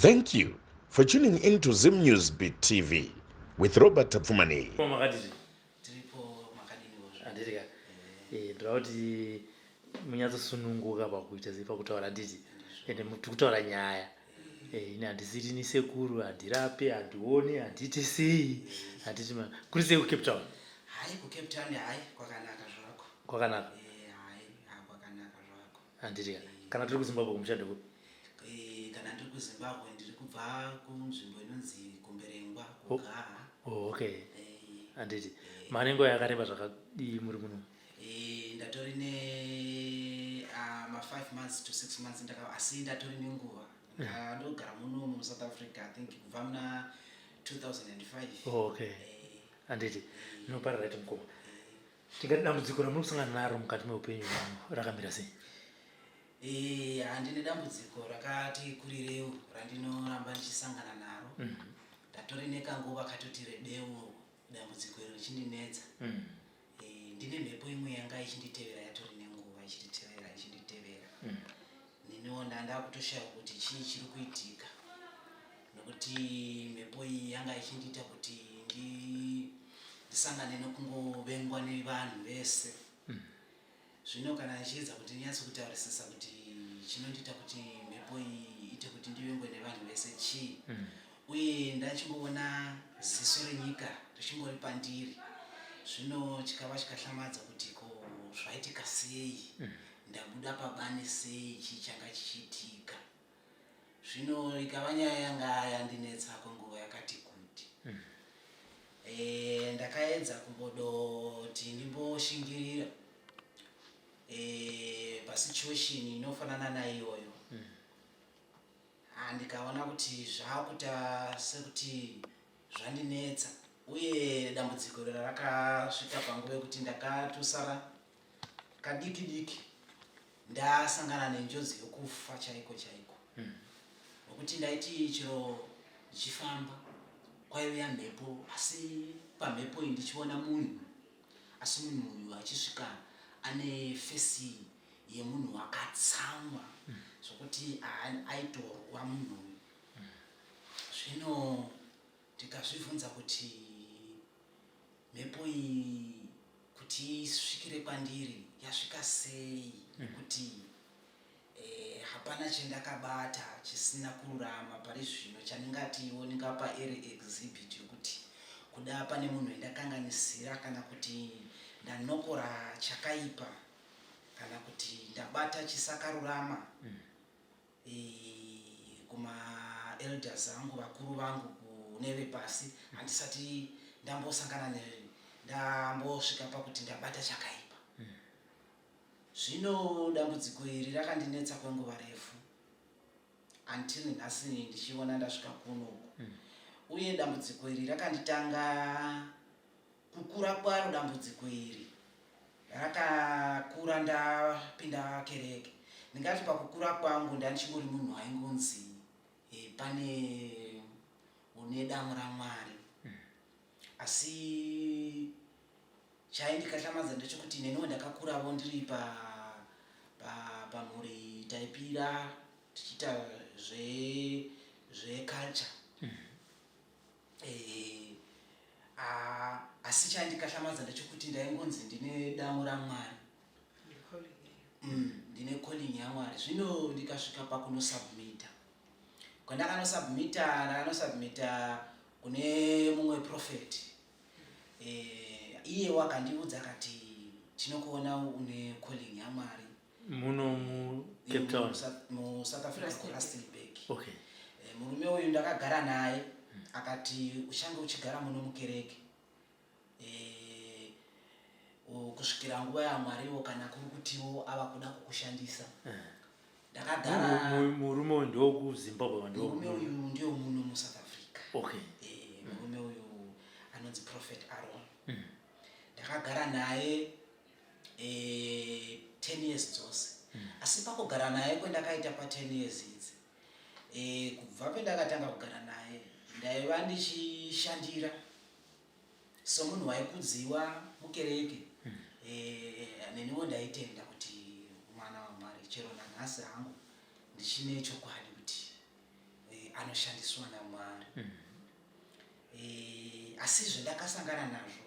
Thank you for tuning in to Zim News Beat TV with Robert Tapfumaneyi. Makadii? Tiripo, makadiniwo? Handiti ka? Ndoda kuti munyatsosununguka pakuita sei, pakutaura, handiti? Ende tiri kutaura nyaya. Ini handisiri ni sekuru, handirape, handioni, handiiti sei, handiti? Kuri sei kuCape Town? Hai, kuCape Town, hai, kwakanaka zvako. Kwakanaka? Hai, ha, kwakanaka zvako. Handiti ka? Kana tiri kuZimbabwe, kumushando kupi? Kana ndiri kuZimbabwe, ndiri kubva kunzvimbo inonzi Kumberengwa, kuGaha. Oh, okay, handiti? Mane nguva yakareba zvakadii muri muno? Ndatori ne ma5 months to 6 months asi ndatori nenguva ndogara muno muSouth Africa, I think kubva muna 2005. Oh, okay, handiti? Nopara right, mukoma, tingati dambudziko ramuri kusangana naro mukati meupenyu hwangu rakamira sei? Handine dambudziko rakati kurireu randinoramba ndichisangana naro. Ndatori nekanguva katoti rebeu dambudziko iri richindinetsa. Ndine mhepo imwe yanga ichinditevera, yatori nenguva ichinditevera, ichinditevera. Neniwo ndanda kutoshaya kuti chii chiri kuitika, nokuti mhepo iyi yanga ichindiita kuti ndisangane nokungovengwa nevanhu vese. Zvino kana ndichiedza kuti ndinyatso kutaurisisa kuti chinondiita kuti mhepo iyi iite kuti ndivengwe nevanhu vese chii, uye ndachingoona ziso renyika richingori pandiri, zvino chikava chikahlamadza kuti ko zvaitika sei, ndabuda pabani sei, chii changa chichiitika. Zvino ikava nyaya yanga yandinetsa kwenguva yakati kuti. Ndakaedza kumbodoti ndimboshingirira pasituation inofanana naiyoyo. Ndikaona kuti zvaakuita sekuti zvandinetsa, uye dambudziko iro rakasvika panguva yekuti ndakatosara kadiki diki ndasangana nenjodzi yokufa chaiko chaiko, nokuti ndaiti chero ndichifamba kwaiuya mhepo, asi pamhepo iyi ndichiona munhu, asi munhu uyu achisvika ane face yemunhu wakatsamwa zvokuti aitorwa munhu uyu. Zvino ndikazvibvunza kuti mhepo iyi kuti isvikire kwandiri yasvika sei, nekuti hapana chendakabata chisina kururama pari zvino chandingatiwo ndingapa iri exhibit yokuti kuda pane munhu wendakanganisira, kana kuti ndanokora chakaipa, kana kuti ndabata chisakarurama kumaelders angu, vakuru vangu, kune vepasi. Handisati ndambosangana ndambosvika pakuti ndabata chakaipa. Zvino dambudziko iri rakandinetsa kwenguva refu until nhasi ndichiona ndasvika kuno uku. Uye dambudziko iri rakanditanga kukura kwaro. Dambudziko iri rakakura ndapinda kereke. Ndingati pakukura kwangu ndandichingori munhu aingonzi pane une damu raMwari, asi chaindikahlamadza ndechekuti neniwo ndakakuravo ndiri pamhuri taipira tichiita zveculture. Asi chaindikahlamadza ndechekuti ndaingonzi ndine damu raMwari, ndine calling yaMwari. Zvino ndikasvika pakunosubmita kwandakanosubmita, ndakanosubmita kune mumwe prophet. Iye wakandiudza akati, "Tinokuona une calling yaMwari." Muno muCape Town? MuSouth Africa, kuRustenburg. Okay. Murume uyu ndakagara naye, akati, "Uchange uchigara muno mukereke kusvikira nguva yaMwariwo kana kuri kutiwo ava kuda kukushandisa." Ndakagara. Murume uyu ndewokuZimbabwe? Murume uyu ndewo muno muSouth Africa. Okay. Murume uyu anonzi Prophet Aaron. Ndakagara naye 10 years dzose. Asi pakugara naye kwendakaita pa10 years idzi, kubva pendakatanga kugara naye, ndaiva ndichishandira somunhu waikudziwa mukereke. Neniwo ndaitenda kuti mwana waMwari. Chero nanhasi hangu ndichine chokwadi kuti Anoshandiswa naMwari. Asi zvendakasangana nazvo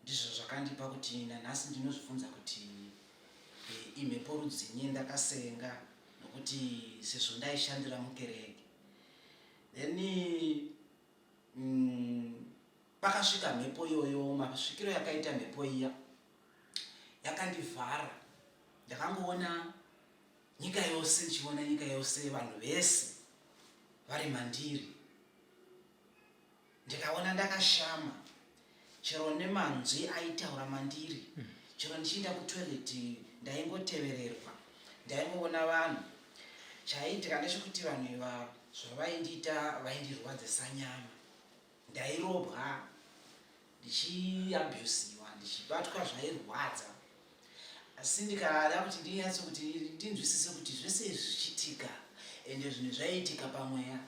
ndizvo zvakandipa kuti nanhasi ndinozvibvunza kuti imhepo rudzinyi ndakasenga, nokuti sezvo ndaishandira mukereke, then pakasvika mhepo iyoyo. Masvikiro yakaita mhepo iya yakandivhara. Ndakangoona nyika yose, ndichiona nyika yose, vanhu vese vari mandiri. Ndikaona ndakashama, chero nemanzwi aitaura mandiri. Chero ndichienda kutoilet ndaingotevererwa, ndaingoona vanhu. Chaiitika ndechekuti vanhu iva zvavaindiita, vaindirwadzisa nyama. Ndairobwa, ndichiabusiwa, ndichibatwa zvairwadza. Asi ndikada kuti ndinyatso kuti ndinzwisise kuti zvese izvi zvichiitika, ende zvinhu zvaiitika pamweya,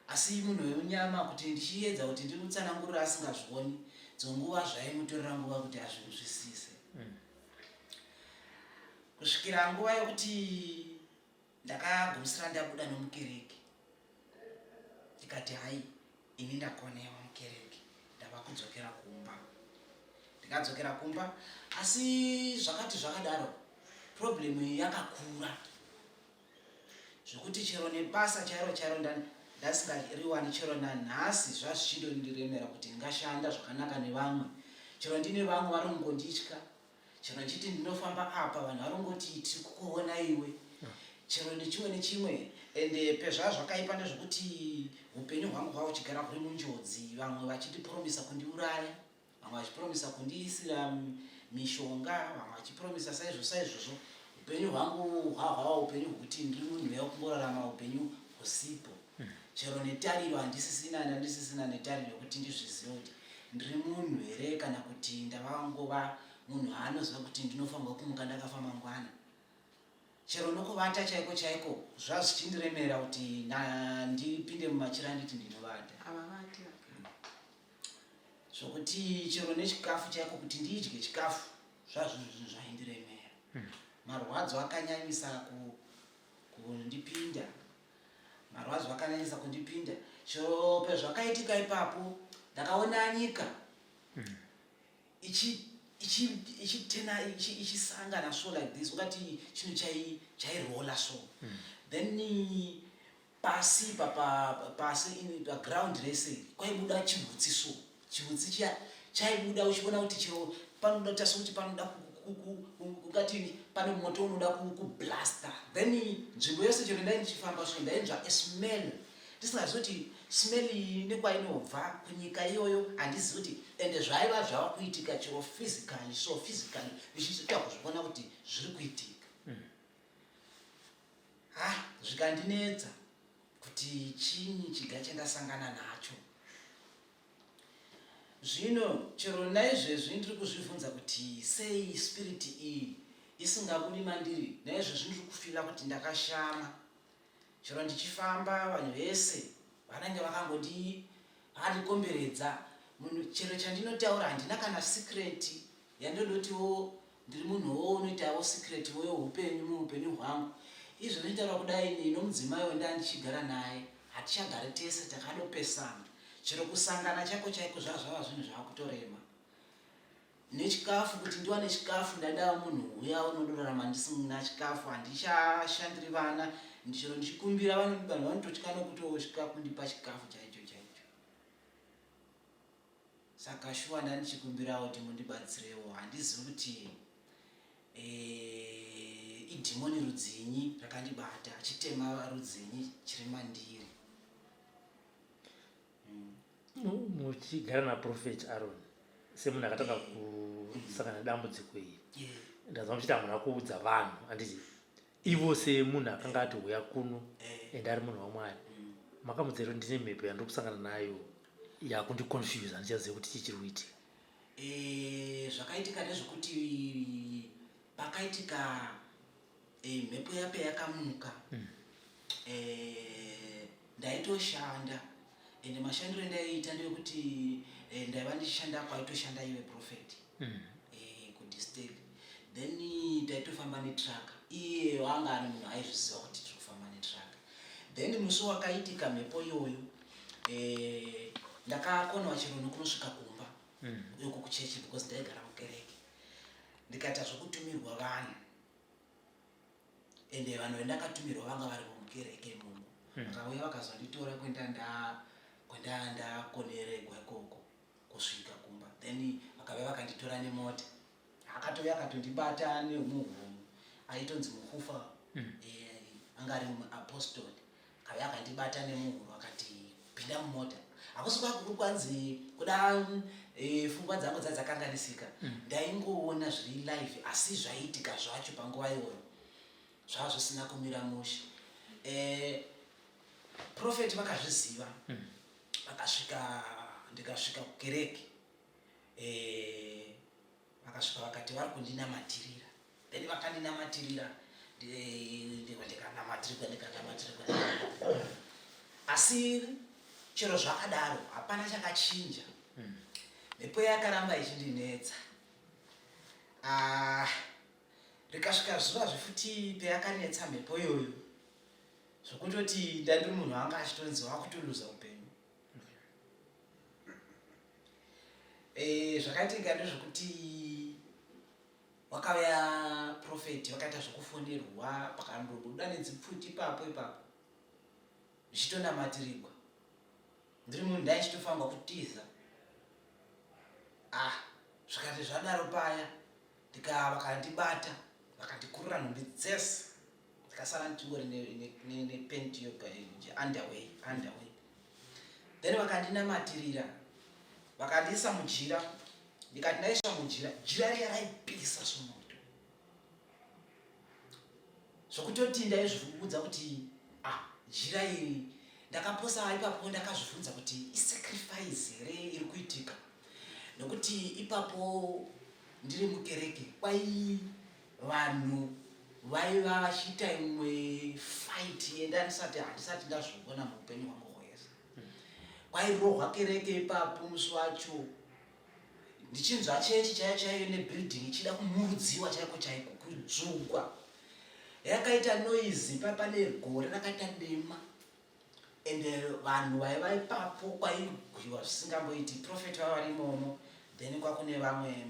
asi munhu wemunyama kuti ndichiedza kuti ndimutsanangurire asingazvioni, dzonguva zvaimutorera nguva kuti azvinzwisise, kusvikira nguva yekuti ndakagumisira ndabuda nomukereke. Ndikati, "Hai, ini ndakonewa mukereke, ndava kudzokera kumba." Ndikadzokera kumba, asi zvakati zvakadaro problem iyi yakakura zvokuti chero nebasa chairo chairo ndasingariwani. Chero nanhasi zvazvichindondiremera kuti ndingashanda zvakanaka nevamwe. Chero ndine vamwe vari kungonditya. Chero ndichiti ndinofamba apa, vanhu vari kungoti, "Tiri kukuona iwe." Chero nechimwe nechimwe. Ende pezvaa zvakaipa ndezvekuti upenyu hwangu hwava huchigara huri munjodzi, vamwe vachindipromisa kundiuraya, vamwe vachipromisa kundiisira mishonga, vamwe vachipromisa saizvo saizvozvo. Upenyu hwangu hwahwava upenyu hwekuti ndiri munhu wekungorarama upenyu husipo. Chero netariro handisisina, ndandisisina netariro yekuti ndizvizive kuti ndiri munhu here kana kuti ndavangova munhu aanoziva kuti ndinofanirwa kumuka ndakafa mangwana. Chero nokuvata chaiko chaiko zvazvichindiremera kuti ndipinde mumachira nditi ndinovata. Havavati vakara. Zvokuti chero nechikafu chaiko, kuti ndidye chikafu, zvazvinhu zvinhu zvaindiremera. Marwadzo akanyanyisa kundipinda, marwadzo akanyanyisa kundipinda. Chero pezvakaitika ipapo, ndakaona nyika ichitena, ichisangana so like this, ungati chinhu chairola so. Then pasi pasi paground rese kwaibuda chihutsi so. Chihutsi chiya chaibuda, uchiona kuti chero panoda kuita sekuti panoda ungati pane moto unoda kublasta. Then nzvimbo yose chero ndai ndichifamba so, ndainzwa asmell ndisingazivi kuti smell iyi nekwainobva kunyika iyoyo handizivi kuti. Ende zvaiva zvava kuitika chero physically so, physically ndichiita kuzviona kuti zviri kuitika. Ha, zvikandinetsa kuti chinyi chiga chandasangana nacho zvino. Chero naizvezvi ndiri kuzvibvunza kuti sei spirit iyi isingabudi mandiri. Naizvezvi ndiri kufeela kuti ndakashama. Chero ndichifamba, vanhu vese vanenge vakangondi vakandikomberedza. Munhu chero chandinotaura, handina kana secret yandodotiwo ndiri munhuwo unoitawo secret wo yeupenyu muupenyu hwangu. Izvo ndinotaura kudai, ini nomudzimai wendaa ndichigara naye hatichagari tese, takadopesana. Chero kusangana chaiko chaiko zvava zvinhu zvava kutorema. Nechikafu, kuti ndiwane chikafu, ndandava munhu uya unodorarama ndisina chikafu. Handichashandiri vana. Chero ndichikumbira, vanhu vanototya nokutosvika kundipa chikafu chaicho chaicho. Saka shuwa ndandichikumbirawo kuti mundibatsirewo. Handizivi kuti idhimoni rudzinyi rakandibata, chitema rudzinyi chiri mandiri. Muchigara naprophet Aaron, semunhu akatanga kusangana nedambudziko iri, ndanzwa muchiti hamuna kuudza vanhu, handiti? Ivo semunhu akanga ati uya kuno, ende ari munhu waMwari, makamudzera kuti ndine mhepo yandiri kusangana nayo yakundiconfuse, handichazivi kuti chii chiri kuitika? Zvakaitika ndezvekuti pakaitika mhepo yape yakamuka, ndaitoshanda. Ende mashandiro endaiita ndeyekuti ndaiva ndichishanda kwaitoshanda iwe prophet, kudistake. Then taitofamba netruck. Iye wanga ari munhu aizviziva kuti tiri kufamba netruck. Then musi wakaitika mhepo iyoyo, ndakakonewa chero nokunosvika kumba uko kuchechi, because ndaigara mukereke. Ndikaita zvokutumirwa vanhu, ende vanhu vendakatumirwa vanga vari mukereke imomo. Vakauya vakazonditora kwenda ndakoneregwa ikoko kusvika kumba. Then vakauya vakanditora nemota. Akatouya akatondibata nemuhuro, aitonzi Mukufa. Anga ari muapostori. Akauya akandibata nemuhuro akati, "Pinda mumota." Hakusi kwakuri kwanzi kuda pfungwa dzangu dzadzakanganisika. Ndaingoona zviri live, asi zvaiitika zvacho panguva iyoyo zvava zvisina kumira mushe. Prophet vakazviziva. Vakasvika, ndikasvika kukereke, vakasvika vakati vari kundinamatirira. Then vakandinamatirira, ndikanamatirirwa, ndikanamatirirwa, asi chero zvakadaro hapana chakachinja. Mhepo yakaramba ichindinetsa. Ah, rikasvika zuva zvefuti peyakanetsa mhepo iyoyo zvokutoti ndandiri munhu anga achitonzi wakutoluza upenyu. Zvakaitika ndezvekuti wakauya prophet, vakaita zvokufonerwa, pakandobuda nedzipfuti ipapo ipapo zvichitonamatirirwa. Ndiri munhu ndaichitofanirwa kutiza. Ah, zvikati zvadaro paya vakandibata, vakandikurura nhumbi dzese, ndikasara ndichingori nepenti yoga, underwear, underwear. Then vakandinamatirira, vakandiisa mujira. Ndikati ndaiswa mujira, jira riya raipisa somoto zvokutoti ndaizvibvunza kuti, ah, jira iri ndakaposa ipapo. Ndakazvibvunza kuti isacrifice here iri kuitika, nokuti ipapo ndiri mukereke kwai vanhu vaiva vachiita imwe fight yendandisati handisati ndazviona muupenyu hwangu hwese. Kwairohwa kereke ipapo musi wacho, ndichinzwa chechi chaiyo chaiyo nebuilding ichida kumurudziwa chaiko chaiko, kudzvugwa. Yakaita noise pane gore rakaita dema, ende vanhu vaiva ipapo kwaigwiwa zvisingamboiti. Prophet vava vari imomo, then kwakune vamwe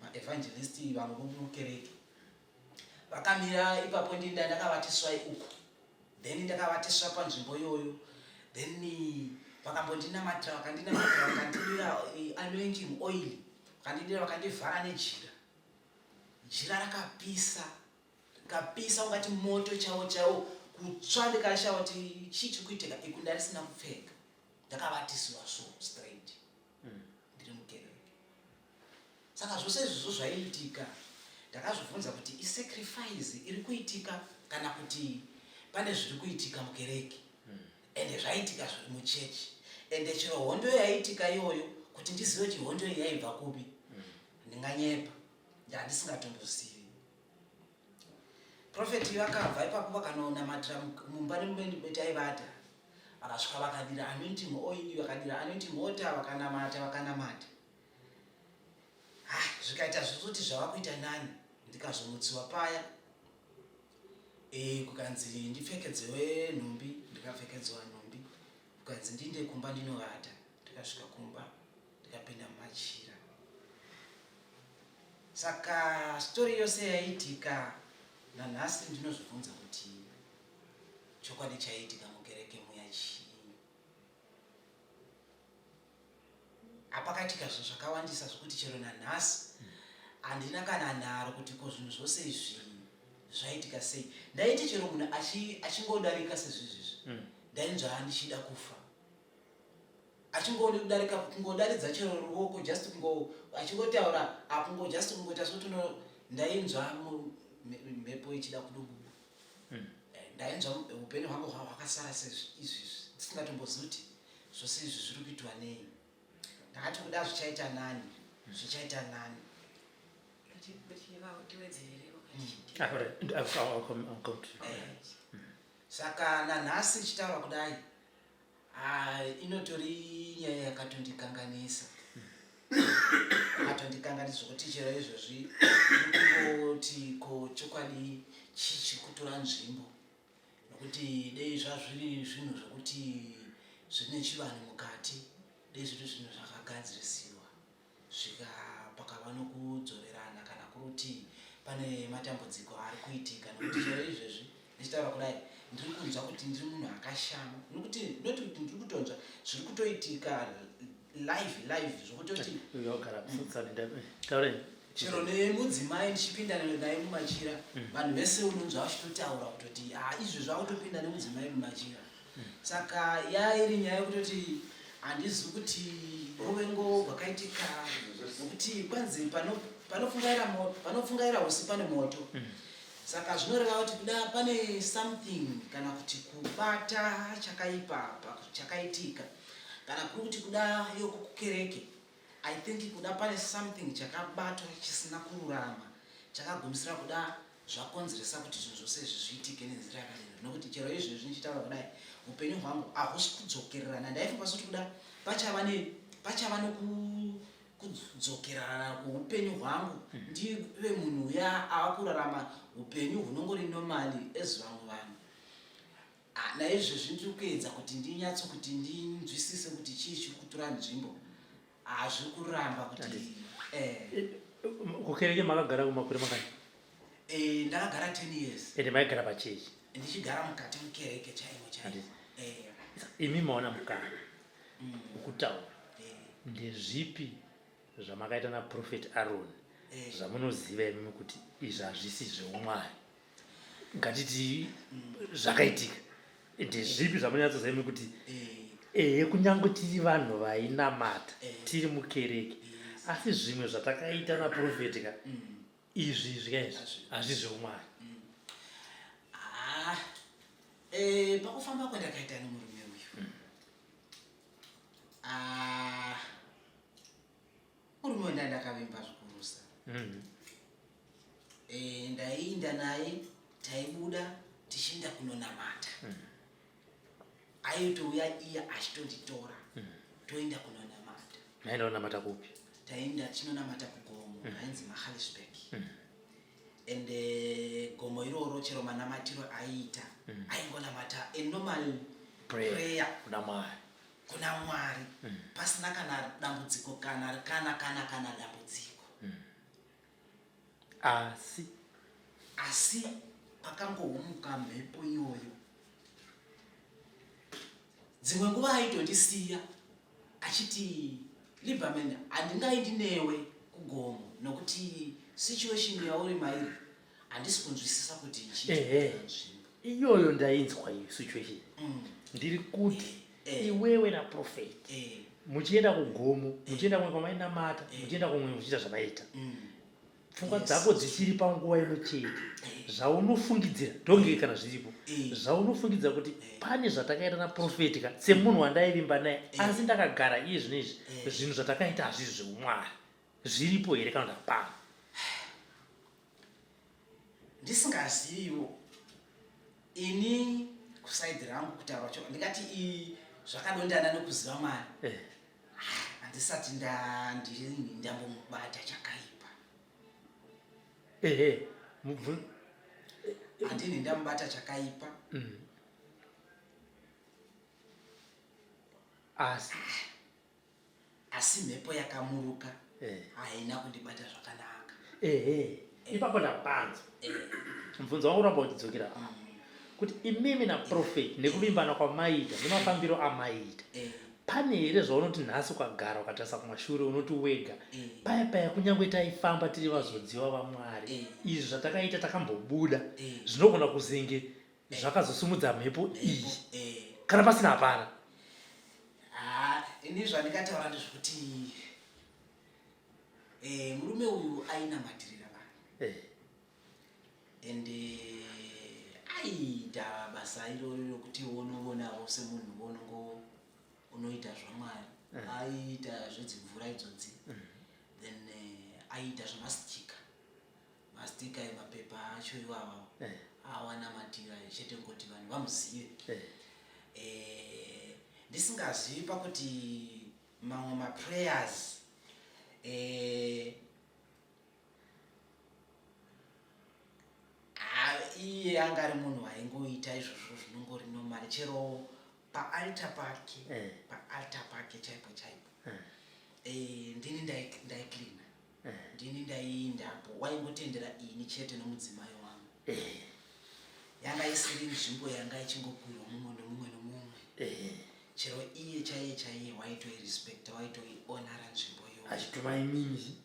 maevangelist vamwe vomukereke vakamira ipapo. Ndinda ndakavatiswa uku, then ndakavatiswa panzvimbo iyoyo. Then vakambondinamatira, vakandinamatira, vakandidira anointing oil, vakandidira, vakandivhara nejira. Jira rakapisa, rikapisa ungati moto chaiwo chaiwo, kutsva. Ndikashaya kuti chii chiri kuitika. Iku ndarisina kupfeka, ndakavatisiwa so straight ndiri mukereke. Saka zvose izvozvo zvaiitika, ndakazvibvunza kuti isacrifice iri kuitika kana kuti pane zviri kuitika mukereke, ende zvaiitika zviri muchechi. Ende chero hondo yaiitika iyoyo, kuti ndizive kuti hondo iyi yaibva kupi, ndinganyepa, ndandisingatombozivi. Prophet vakabva ipapo vakanonamatira mumba nemetaivata. Vakasvika vakadira anointing oil, vakadira anointing water, vakanamata, vakanamata. Ah, zvikaita zvekuti zvava kuita nani. Ndikazomutsiwa paya, kukanzi ndipfekedzewe nhumbi. Ndikapfekedzwa nhumbi, kukanzi ndinde kumba ndinovata. Ndikasvika kumba, ndikapinda mumachira. Saka story yose yaiitika nanhasi ndinozvibvunza kuti chokwadi chaiitika mukereke muya chii. Hapakaitika zvinhu zvakawandisa zvokuti chero nanhasi handina kana nharo kuti ko zvinhu zvose izvi zvaitika sei. Ndaiti chero munhu achingodarika sezvizvizvi, ndainzva ndichida kufa. Achingodarika, kungodaridza chero ruoko, just kungo achingotaura akungo just kungoita sotuno, ndainzwa mhepo ichida kudobuda. Ndainzwa upenyu hwangu hwakasara seizvizvi, ndisingatombozivi kuti zvose izvi zviri kuitwa nei. Ndakati kuda zvichaita nani, zvichaita nani. Tiwedzererewo. Ah, all right. I'll come to you. Saka nanhasi ichitaura kudai, ah, inotori nyaya yakatondikanganisa, yakatondikanganisa zvokuti chero izvozvi ndikungoti ko chokwadi chii chiri kutora nzvimbo. Nokuti Nokuti dei zvazviri zvinhu zvekuti zvine chivanhu mukati, dei zviri zvinhu zvakagadzirisiwa svika pakava nokudzorerana kana kuruti pane matambudziko ari kuitika. Nokuti chero izvezvi ndichitaura kudai ndiri kunzwa kuti ndiri munhu akashama, nokuti not kuti ndiri kutonzwa zviri kutoitika live live zvokutoti chero nemudzimai ndichipinda naye mumachira mm. vanhu vese unonzwa vachitotaura kutoti ha izvi zvakutopinda nemudzimai mumachira mm. Saka yairi nyaya yekutoti handizivi kuti ruvengo rwakaitika nokuti kwanzi panopfungaira usi pane moto mm. Saka zvinoreva kuti kuda pane something kana kuti kubata chakaipa chakaitika kana kuri kuti kuda yokukereke. I think kuda pane something chakabatwa chisina kururama chakagumisira kuda zvakonzeresa kuti zvinhu zvose izvi zviitike nenzira yakadero, nokuti chero izvezvi ndichitaura kudai upenyu hwangu hahusi kudzokererana. Ndaifunga sekuti kuda pachava ne pachava nokudzokerana kweupenyu hwangu hmm. ndive munhu uya ava kurarama upenyu hunongori normally as vamwe vanhu. Ah, naizvezvi ndiri kuedza kuti ndinyatso kuti ndinzwisise kuti chii chiri kutora nzvimbo. Hazviri kuramba kuti eh. eh. Kukereke makagara kumakore mangani? Eh, ndakagara 10 years. Ende maigara pachechi? Ndichigara mukati mukereke chaimo chaimo. Eh. Imi maona mukana wekutaura. Ndezvipi zvamakaita naProphet Aaron zvamunoziva imimi kuti izvi hazvisi zveumwari? Ngatiti zvakaitika, ndezvipi zvamunonyatsoziva imi kuti ehe, kunyange tiri vanhu vainamata tiri mukereke, asi zvimwe zvatakaita naprofeti ka izvi izvi ka izvi hazvisi zveumwari? Ah, pakufamba kwandakaita nemurume uyu, ah, murume uyu ndandakavimba zvikurusa. Ndaiinda naye, taibuda tichienda kunonamata. Aitouya iye achitonditora, toenda kunonamata. Maenda kunonamata kupi? Taienda tichinonamata kugomo rainzi Magaliesberg. Ende gomo iroro chero manamatiro aiita, aingonamata a normal prayer kuna Mwari. Kuna Mwari, pasina kana dambudziko kana kana kana kana dambudziko. Asi pakangohumuka mhepo iyoyo, dzimwe nguva aitondisiya achiti, "Liberman, handingaindi newe kugomo nokuti situation yauri mairi handisi kunzwisisa kuti chii nzvimbo." Iyoyo ndainzwa iyo situation. Ndiri kuti iwewe naprofeti muchienda kugomo, muchienda kumwe kwamainamata, muchienda kumwe muchiita zvamaita, pfungwa dzako dzichiri panguva imwe chete, zvaunofungidzira ndonge kana zviripo, zvaunofungidzira kuti pane zvatakaita naprofeti ka semunhu wandaivimba naye, asi ndakagara iye zvino izvi zvinhu zvatakaita hazvisi zveumwari, zviripo here kana kuti hapana? Ndisingaziviwo ini kusaidhi rangu, kutaura cho ndingati zvakadondana nokuziva Mwari. Handisati ndambomubata chakaipa. Ehe. Handini ndamubata chakaipa. Asi Asi mhepo yakamuruka haina kundibata zvakanaka. Ehe, ipapo ndapanzwa. Mubvunzo wangu uramba uchidzokera kuti imimi naprofeti nekuvimbana kwamaiita nemafambiro amaiita, pane here zvaunoti nhasi ukagara ukatarisa kumashure unoti wega, paya paya kunyange taifamba tiri vazodziwa vaMwari, izvi zvatakaita takambobuda, zvinogona kuzenge zvakazosumudza mhepo iyi? Kana pasina, hapana? Ah, ini zvandingataura ndezvekuti murume uyu ainamatirira vanhu and aiita basa iroro rokuti unoonawo semunhu unongo unoita zvaMwari. Aiita zvedzimvura idzodzi, then aiita zvemastika, mastika emapepa acho iwawa awanamatira chete ngoti vanhu vamuzive. Ndisingazivi pakuti mamwe maprayers Iye anga ari munhu aingoita izvozvo zvinongori normal, chero paaltar pake, paaltar pake chaipo chaipo. Ndini ndaicleana, ndini ndaiindapo, waingotendera ini chete nomudzimai wangu. Yanga isiri nzvimbo yanga ichingokwirwa mumwe nomumwe nomumwe. Chero iye chaiye chaiye waitoirespecta, waitoionara nzvimbo iyoyo. Achituma imimi.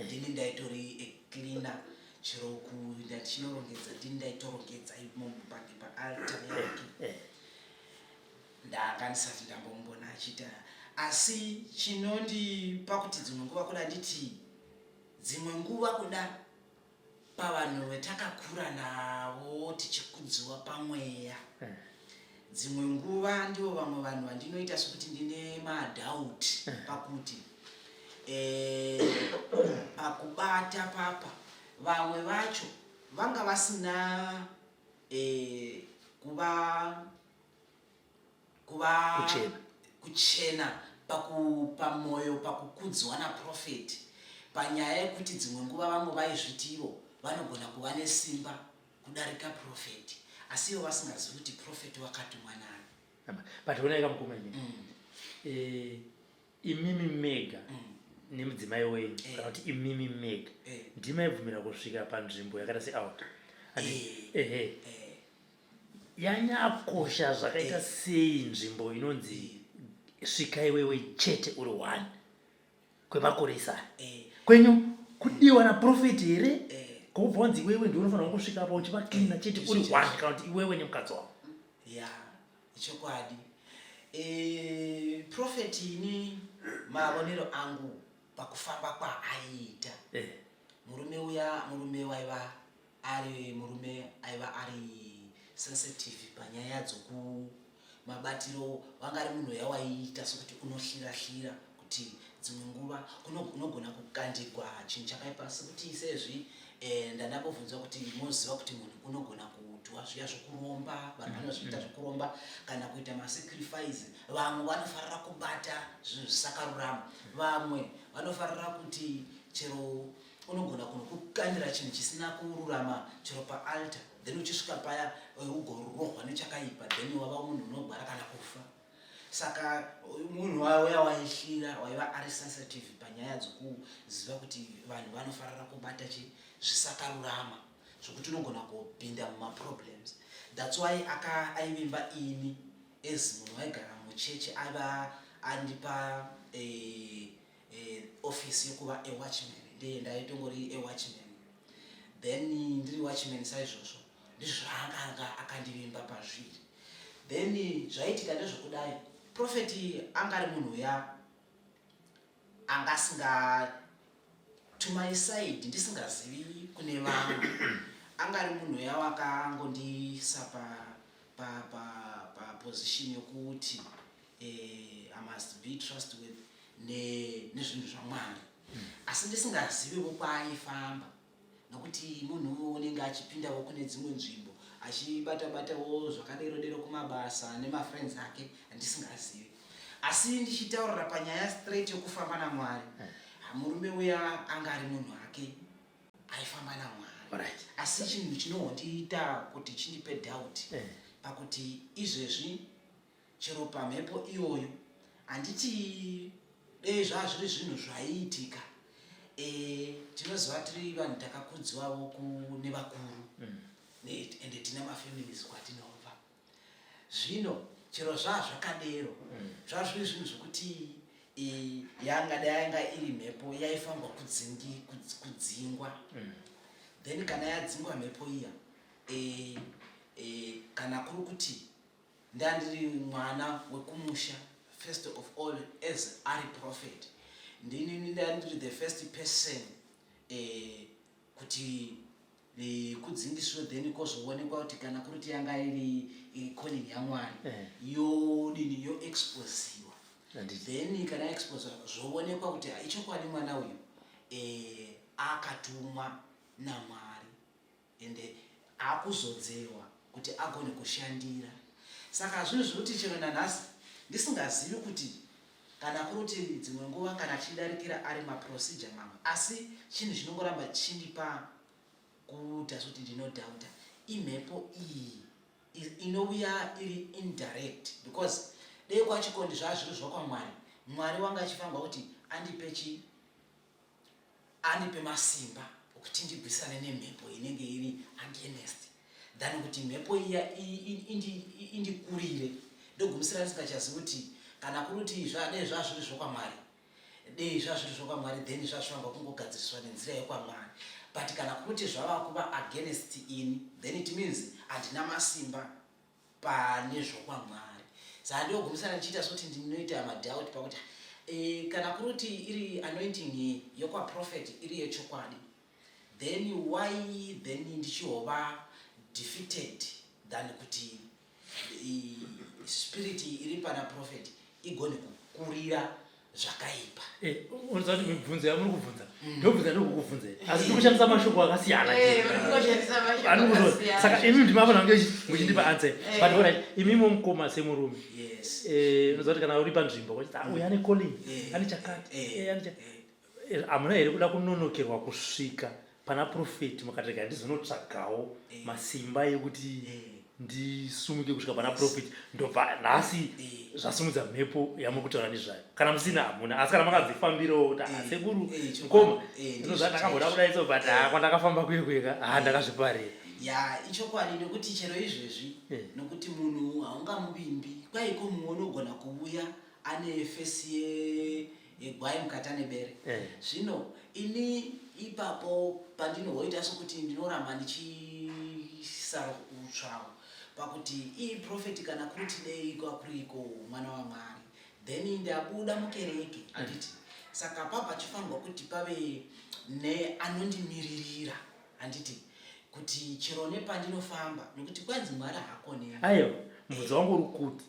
Ndini ndaitori cleaner, chero kuinda ndichinorongedza, ndini ndaitorongedza imomo paaltar yake. Ndanga ndisati ndambomumbona achiita, asi chinondipa kuti dzimwe nguva kuda nditi, dzimwe nguva kuda pavanhu vetakakura navo tichikudziwa pamweya, dzimwe nguva ndivo vamwe vanhu vandinoita sekuti ndine madoubt pakuti pakubata papa vamwe vacho vanga vasina kuva Kuchena. Kuchena pamwoyo, pakukudzwa naprofeti, panyaya yekuti dzimwe nguva vamwe vaizviti ivo vanogona kuva nesimba kudarika profeti, asi ivo vasingazivi kuti profeti wakatumwa nani. But onai kamukoma, imimi, imimi mega nemudzimai wenyu, kana kuti imimi mega ndimaibvumira kusvika panzvimbo yakaita sealtar? Ehe, yanyakosha zvakaita sei nzvimbo inonzi svika iwewe chete uri one kwemakore isaya? Kwenyu kudiwa naprofeti here kubva wanzi iwewe ndiwe unofanira kusvika pa uchivacleana chete uri one, kana kuti iwewe nemukadzi wako? Ya, chokwadi. Prophet, ini maonero angu pakufamba kwaaiita, murume uya, murume waiva ari murume aiva ari sensitive panyaya dzoku mabatiro. Wanga ari munhu uya waiita sokuti unohlira-hlira, kuti dzimwe nguva unogona kukandigwa chinhu chakaipa, sekuti sezvi ndandambobvunzwa kuti moziva kuti munhu unogona kutwa zviya zvokuromba, vanhu vanozviita zvokuromba kana kuita masacrifice. Vamwe vanofarira kubata zvinhu zvisakarurama, vamwe vanofarira kuti chero unogona kunokukandira chinhu chisina kururama chero paaltar, then uchisvika paya ugorohwa nechakaipa, then wava munhu unogwara kana kufa. Saka munhu wauya waihlira, waiva ari sensitive panyaya dzokuziva kuti vanhu vanofarira kubata chi zvisakarurama, zvokuti unogona kupinda mumaproblems. That's why aka aivimba ini as munhu waigara muchechi, aiva andipa office yekuva awatchman. Ndiye ndaitongori awatchman, then ndiri watchman saizvozvo, ndizvo zvaakanga akandivimba pazviri. Then zvaitika ndezvokudai, profeti anga ari munhu uya anga asinga, to my side, ndisingazivi kune vamwe, anga ari munhu uya wakangondisa paposition yokuti I must be trustworthy nezvinhu zvaMwari, asi ndisingaziviwo kwaaifamba, nokuti munhu unenge achipindawo kune dzimwe nzvimbo, achibata-batawo zvakadero dero kumabasa nemafriends ake andisingazivi. Asi ndichitaurira panyaya straight yokufamba naMwari, murume uya anga ari munhu ake aifamba naMwari. Asi chinhu chinohondiita kuti chindipe doubt pakuti izvezvi chero pamhepo iyoyo, handiti dei zvazviri zvinhu zvaiitika, tinoziva tiri vanhu takakudziwawo kune vakuru, ende tine mafamilies kwatinobva. Zvino chero zvaa zvakadero, zvazviri zvinhu zvokuti yanga dai yanga iri mhepo yaifanirwa kudzingwa. Then kana yadzingwa mhepo iya, kana kuri kuti ndandiri mwana wekumusha, first of all, as ari prophet, ndini ndandiri the first person kuti kudzingiswe. Then kwozoonekwa kuti kana kuri kuti yanga iri calling yaMwari, yodini, yoexposiwa. Then kana exposiwa, zvoonekwa kuti ichokwadi mwana uyu akatumwa naMwari, ende akuzodzerwa kuti agone kushandira. Saka zvinhu zvekuti chero nanhasi ndisingazivi kuti kana kuri kuti dzimwe nguva kana tichidarikira ari maprocedure mamwe, asi chinhu chinongoramba chindipa. Kuita sekuti ndinodhauta imhepo iyi inouya iri indirect, because dei kwachikondi zvaa zviri zvokwamwari, Mwari wanga achifanirwa kuti andipe chi andipe masimba okuti ndigwisane nemhepo inenge iri against, than kuti mhepo iya indikurire, ndogumisira ndisingachazivi kuti kana kuri kuti dei zvaa zviri zvokwamwari, dei zvazviri zvokwamwari, then zvazvifanirwa kungogadziriswa nenzira yekwamwari. But kana kuti zvava kuva against ini, then it means handina masimba pane zvokwamwari. Saka ndogumisana ndichiita sekuti ndinoita madoubt pakuti kana kuri kuti iri anointing yokwaprofet iri yechokwadi, then why then ndichihova defeated than kuti spirit iri pana prophet igone kukurira zvakaipa? Unoziva kuti mibvunzo yamuri kubvunza, ndobvunza ndokukubvunza, asi tiri kushandisa mashoko akasiyana. Muri mashoko akasiyana. Saka imi ndimafana kunge muchindipa answer. But alright, imimi mukoma semurume, unoziva kuti kana uri panzvimbo wachiti, "Ah, uyu ane calling, ane chakati," hamuna here kuda kunonokerwa kusvika pana profeti, mukati rega ndizonotsvagawo masimba ekuti ndisumuke kusvika pana profeti, ndobva nhasi zvasimudza mhepo yamuri kutaura nezvayo? Kana musina, hamuna, asi kana makadzifambirawo kuti, "Ah, sekuru, mukoma, ndinozva ndakamboda kudai so, but ah, kwandakafamba kuye kweka, ah, ndakazviparira"? Ya, ichokwadi, nekuti chero izvezvi, nokuti munhu haungamuvimbi kwaiko, mumwe unogona kuuya ane face yegwai, mukati ane bere. Zvino ini ipapo pandinohoita sokuti ndinoramba ndichisarutsvawo pakuti ii profeti, kana kuti dei kwakuriko mwana wamwari, then ndabuda mukereke, handiti? Saka pa pachifanirwa kuti pave neanondimiririra, handiti, kuti chero nepandinofamba, nokuti kwanzi Mwari haakoneri. Aiwa, mubvunzo wangu uri kuti,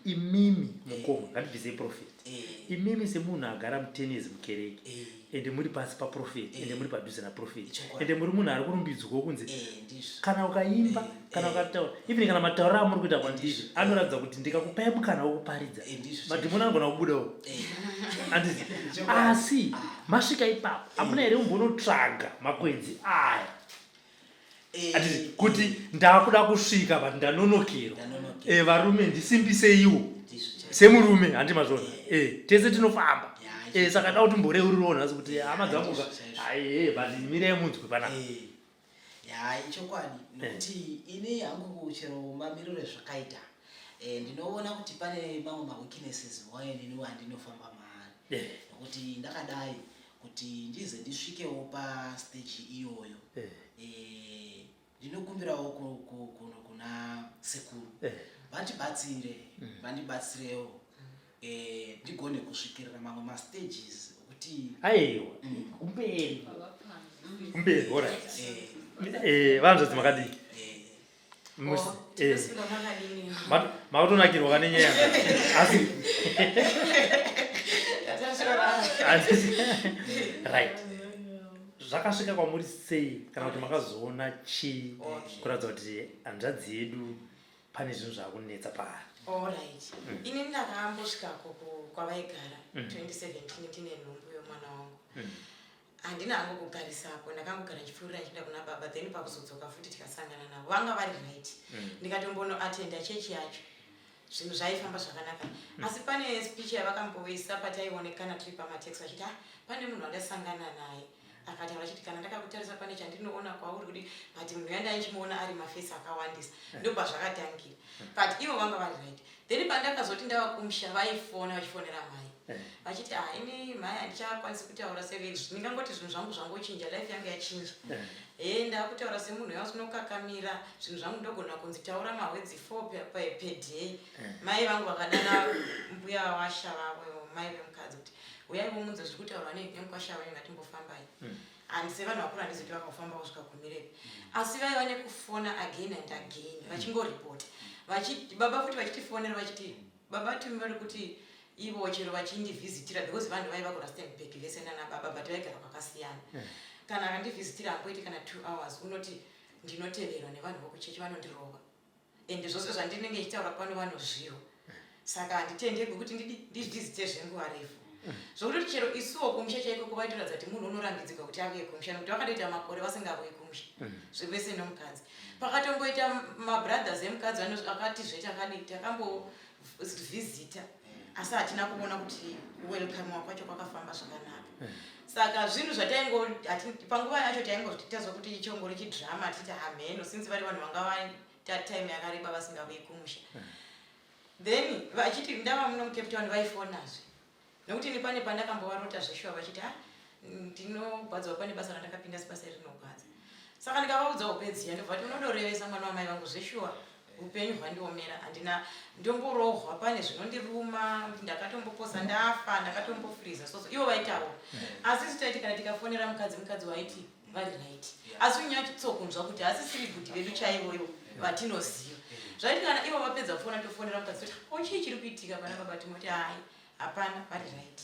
imimi mukoma, ngatibvisei profeti, imimi semunhu agara mu10 years mukereke, ende muri pasi paprofeti, ende muri padhuze naprofeti, ende muri munhu ari kurumbidzwawo kunzi Ndizvo. kana ukaimba, kana ukataura, even kana matauriro amuri kuita kwandiri anoratidza kuti ndikakupai mukana wekuparidza, Ndizvo. madhimoni anogona kubudawo, handiti? Chokwadi. Asi masvika ipapo, hamuna here kumbonotsvaga makwenzi aya, handiti, kuti ndakuda kusvika but ndanonokerwa? Ndanonokerwa. Varume, ndisimbiseiwo Ndizvo chaizvo. semurume, handi mazvona? Tese tinofamba. Saka da kuti mboreurirawo nhasi kuti hama dzangu Ndizvo chaizvo. Aiye, but mirai munzwe panapa. Ya, ichokwadi, nokuti ini hangu chero mamiriro ezvakaita, ndinoona kuti pane mamwe maweaknesses waininiwo andinofamba maari, nokuti ndakadai kuti ndize ndisvikewo pastage iyoyo, ndinokumbirawo kuna sekuru vandibatsire, vandibatsirewo, ndigone kusvikirira mamwe mastages okuti Aiwa, kumberi, kumberi. Alright. Vanzvadzi, makadii? Tinosvika makadini? Makutonakirwa kane nyaya, asi right, zvakasvika kwamuri sei, kana kuti makazoona chii kuratidza kuti hanzvadzi yedu pane zvinhu zvaakunetsa paari? Alright, ini ndakambosvikako kwavaigara 2017 ndine nhumbu yomwana wangu. Handina hangu kugarisapo, ndakangogara ndichipfuurira ndichienda kuna baba. Then pakuzodzoka futi tikasangana navo, vanga vari right. Ndikatombonoatenda chechi yacho, zvinhu zvaifamba zvakanaka. Asi pane speech yavakamboisa pataionekana tiri pamatex, vachiti, "Ah, pane munhu wandasangana naye akataura achiti kana ndakakutarisa pane chandinoona kwauri kudi," but munhu yandaichimuona ari mafesi akawandisa. Ndobva zvakatangira, but ivo vanga vari right. Then pandakazoti ndava kumusha, vaifona, vachifonera mai vachiti, "Ah, ini mai handichakwanisi kutaura seve, ndingangoti zvinhu zvangu zvangochinja, life yangu yachinja. He, ndakutaura semunhu yausinokakamira zvinhu zvangu, ndogona kunzi taura mawords 4 per day." Mai vangu vakadana mbuya washa vavo, mai vemukadzi, kuti uyai vomunze zviri kutaurwa nemukwasha wenyu, ngatimbofambai. Handi sevanhu vakuru, handizoti vakafamba kusvika gumirepi, asi vaiva nekufona again and again vachingoripota. Baba futi vachitifonera vachiti baba tumi vari kuti ivo chero vachindivhizitira, because vanhu vaiva kuRustenburg vese nana baba, but vaigara kwakasiyana. Kana akandivhizitira hamboiti kana 2 hours, unoti ndinoteverwa nevanhu vokuchechi, vanondirova, ende zvose zvandinenge ndichitaura pano vanozviwa, saka handitendegwi kuti ndivhizite zvenguva refu. Zvokuti chero isuwo kumusha chaiko kuvaitoratidza kuti munhu unorambidzirwa kuti auye kumusha nekuti vakatoita makore vasingauyi kumusha zvevese nomukadzi. Pakatomboita mabrothers emukadzi akatizve takadii takambovhizita asi hatina kuona kuti kuwelcomewa kwacho kwakafamba zvakanaka. Saka zvinhu zvataingo panguva yacho taingozvitazwa kuti chongori chidrama tichiti hamheno since vari vanhu vanga vaita time yakareba vasingauyi kumusha. Then vachiti ndava muno muCape Town vaifonazve nekuti ini pane pandakambovarota zveshuwa vachiti ha ndinogwadzwa pane basa randakapinda asi basa iri rinogwadza. Saka ndikavaudza hope dziya ndobva vati unodorevesa mwana wamai vangu zveshuwa upenyu hwandiomera handina ndomborohwa pane zvinondiruma ndakatomboposa ndafa ndakatombofriza soso ivo vaitaura asi isu taiti kana tikafonera mukadzi mukadzi waiti vari right asi unyatsokunzwa kuti hasisiri bhuti vedu chaivo ivo vatinoziva zvaiti kana ivo vapedza kufona tofonera mukadzi toti ko chii chiri kuitika pana baba timoti hai hapana vari right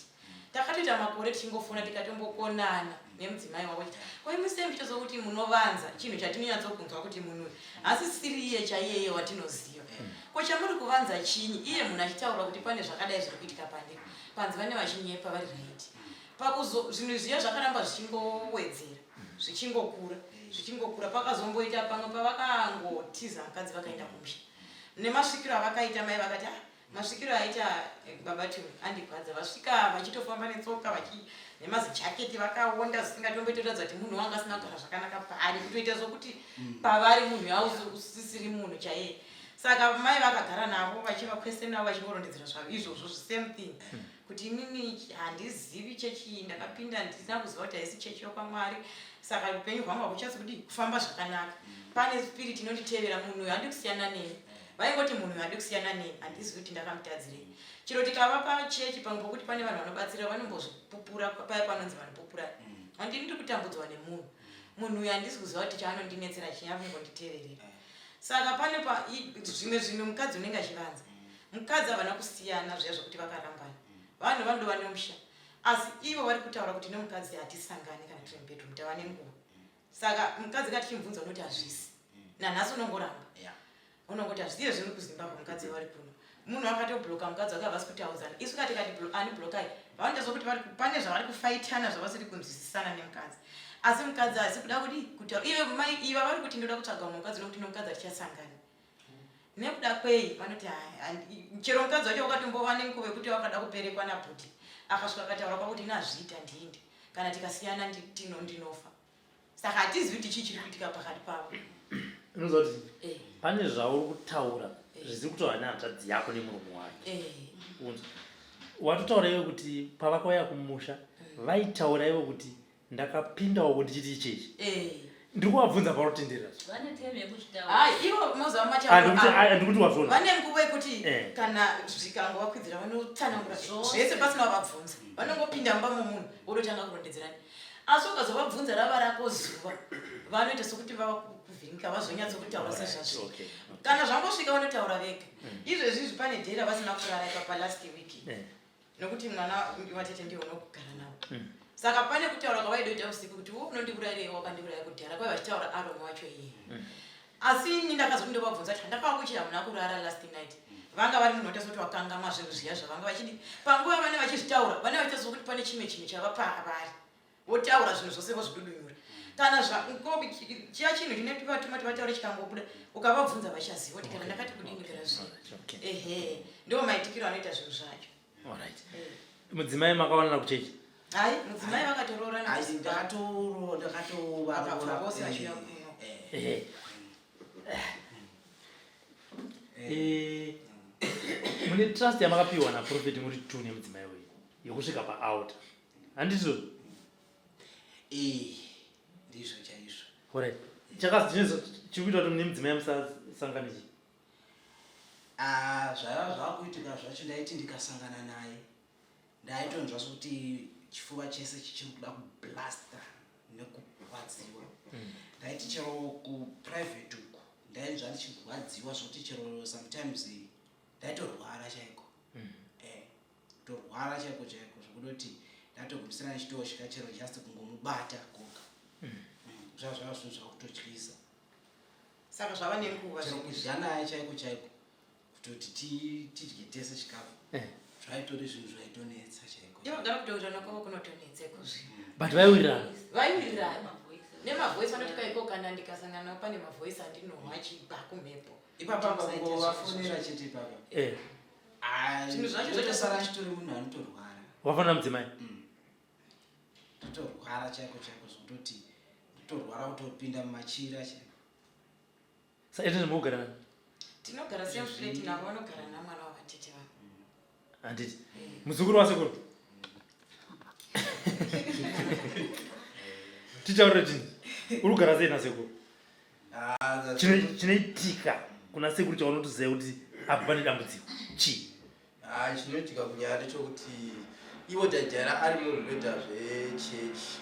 takatoita makore tichingofona tikatombokonana nemudzimai wavo ko imi sei muchitozwa kuti munovanza chinhu chatinonyatsokunzwa kuti munhu uyu hasisiri iye chaiyeye watinoziva ko chamuri kuvanza chinyi iye munhu achitaura kuti pane zvakadai zviri kuitika pandiri panzi vane vachinyepa vari right pakuzo zvinhu zviya zvakaramba zvichingowedzera zvichingokura zvichingokura pakazomboita pamwe pavakangotiza mukadzi vakaenda kumusha nemasvikiro avakaita mai vakati ah, masvikiro aita eh, baba Tumi andigwadza vasvika vachitofamba netsoka vachi nemazijaketi vakaonda zvisingatomboitoratidza kuti munhu wanga asina kugara zvakanaka paari kutoita sokuti pavari munhu yausisiri munhu chaiye saka mai vakagara navo vachivakwese navo vachingorondedzera zvavo izvozvo same thing kuti inini handizivi chechi iyi ndakapinda ndisina kuziva kuti haisi chechi yokwamwari saka upenyu hwangu hakuchasi kudii kufamba zvakanaka pane spirit inonditevera munhu uyu handi kusiyana neni vaingoti munhu uyu handi kusiyana neni handizivi kuti ndakamutadzirei chero tikavapa chechi pamwe pokuti pane vanhu vanobatsira vanombozvipupura paya panonzi vanopupura handini ndiri kutambudzwa nemunhu munhu uyu handisi kuziva kuti chaanondinetsera chii akungonditeverera saka pane pa zvimwe zvinhu mukadzi unenge achivanza mukadzi havana kusiyana zviya zvekuti vakarambana vanhu vanodova nemusha asi ivo vari kutaura kuti nemukadzi hatisangani kana tiri mubedroom tava nenguva saka mukadzi ka tichimubvunza unoti hazvisi nanhasi unongoramba unongoti hazvisi iye zviri kuzimbabwe mukadzi vari kuno munhu akatobloka mukadzi wake havasi kutaudzana isu ka tikati ani blokai vanoita sokuti pane zvavari kufaitana zvavasiri kunzwisisana nemukadzi asi mukadzi haasi kuda kudii kutaura ive mai iva vari kuti ndoda kutsvaga umwe mukadzi nokuti nomukadzi hatichasangani nekuda kwei vanoti chero mukadzi wacho wakatombova nenguva yekuti wakada kuperekwa nabhuti akasvika akataura kwakuti ini hazviita ndiinde kana tikasiyana tino ndinofa saka hatizivi kuti chii chiri kuitika pakati pavo unoziva kuti eh. pane zvauri kutaura eh. zvisiri kutaura nehanzvadzi yako nemurume wake eh. unzwa watotaura iwe kuti pavakauya kumusha mm. vaitaura iwe kuti ndakapindawo ndichiti ichechi eh. ndiri kuvabvunza parutenderera andikuti wazvona vane nguva yekuti eh. kana zvikangovakwidzira vanotsanangura zvese pasina vavabvunza vanongopinda mumba momunhu vototanga kurondedzerani asi ukazovabvunza rava rako zuva vanoita sokuti vava kuvhiringika vazonyatsokutaura sezvazviri kana zvangosvika vanotaura vega mm. izvezvi izvi pane dhera vasina kurara ipapa last week eh. Nokuti mwana watete ndiye unogara nawo mm. Saka pane kutaura kwavaidoita usiku kuti wo unondiurayirei wakandiuraya kudhara kwai vachitaura Aaron wacho iye mm. Asi ini ndakazoti ndovabvunza kuti handakavakuchira hamuna kurara last night vanga vari munhu waita sokuti wakangamwa zvinhu zviya zvavanga vachidi panguva vane vachizvitaura vane vachiita sokuti pane chimwe chinhu chava pavari votaura zvinhu zvose vozvidudunyura kana chiya chinhu chinotivatuma tivataure chikangobuda ukavabvunza vachaziva kuti kana ndakati kudini kana zvii ehe ndo maitikiro anoita zvinhu zvacho Alright. Eh. Mudzimai makaonana kuchechi? Hai, mudzimai vakatoroorana. Hai, ndakatoro ndakatovaroora vose vachiuya kuno. Eh. Eh. Mune trust yamakapiwa naProphet muri two nemudzimai wenyu yekusvika paaltar. Handizvo? Eh, ndizvo chaizvo. Alright. Chakazi chiri kuita kuti mune mudzimai musasangane chii? Ah, zvaiva zvakuitika zvacho ndaiti ndikasangana naye ndaitonzwa sokuti chifuva chese chichiri kuda kublasta nekurwadziwa mm. ndaiti chero kuprivate uku ndainzwa ndichirwadziwa zvokuti chero sometimes ndaitorwara chaiko mm. eh, kutorwara chaiko chaiko zvekutoti ndatogumisira ndichitosvika chero just kungomubata koga mm. mm. zvava zvava zvinhu zvakutotyisa saka zvava nenguva chero kudya naye chaiko chaiko kutoti tidye tese chikafu eh. Zvaitori zvinhu zvaitonetsa chaiko. Ivo kugara kutaurirana kwavo kunotonetsa ikozvino. But vaiwirirana. Vaiwirirana. Nemavoice vanoti kaiko kana ndikasangana navo pane mavoice andinohwa achibva kumhepo. Ipapa kungovafonera chete ipapa. Eh. Ah, Zvinhu zvacho zvotosara achitori munhu anotorwara. Wafanira mudzimai. Totorwara chaiko chaiko zvototi totorwara kutopinda mumachira chaiko. Sa ende mugara nani? Tinogara same flat navo vanogara namwana wavatete vavo. Handiti. Muzukuru wasekuru. Tichaurire chini? Uri kugara sei nasekuru? Ah, Chinoitika kuna sekuru chaunotoziva kuti apa pane dambudziko. Chii? Ah, chinoitika kunyaya ndechekuti ivo tajaira ari munhu unoita zvechechi